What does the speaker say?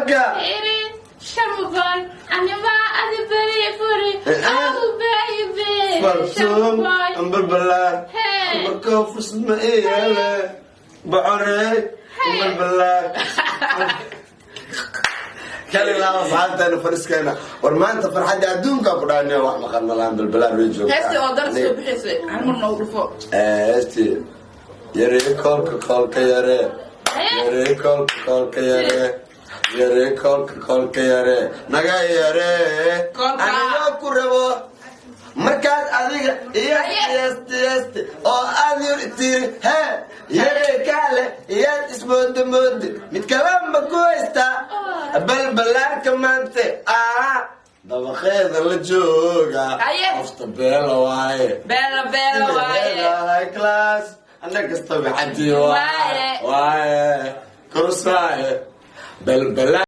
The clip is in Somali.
Marka Iri Sharmaboy anima adi beri furi. Oh baby. Fartuun. Sharmaboy. Ambalbalaar. Hey. Marka fursad ma ii hele bocorey. Ambalbalaar kali laaba saxaabteena fariiskeena. War maanta farxadda adduunka ku dhaaniyo, wax maqan malaan, Balbalaar way joogtaa. Heestii oo dar soo bixisay hal mar noogu dhufo. Heestii yaree koolka koolka yaree, yaree koolka koolka yaree, yaree koolka koolka yaree, naga yaree. Koolka. Anigoo ku rabo markaad adiga iyo yeesti yeesti oo aad yiri tiri hee yaree kaale, iyaad ismooda moodi mid kalanba ku haystaa. Balbalaarka maante aa dabaqeeda la jooga. Haye. Qofta beela waaye. Beela beela waaye. High class anna kastaba xadi waaye. Waaye. Waaye kurusaaye balbala.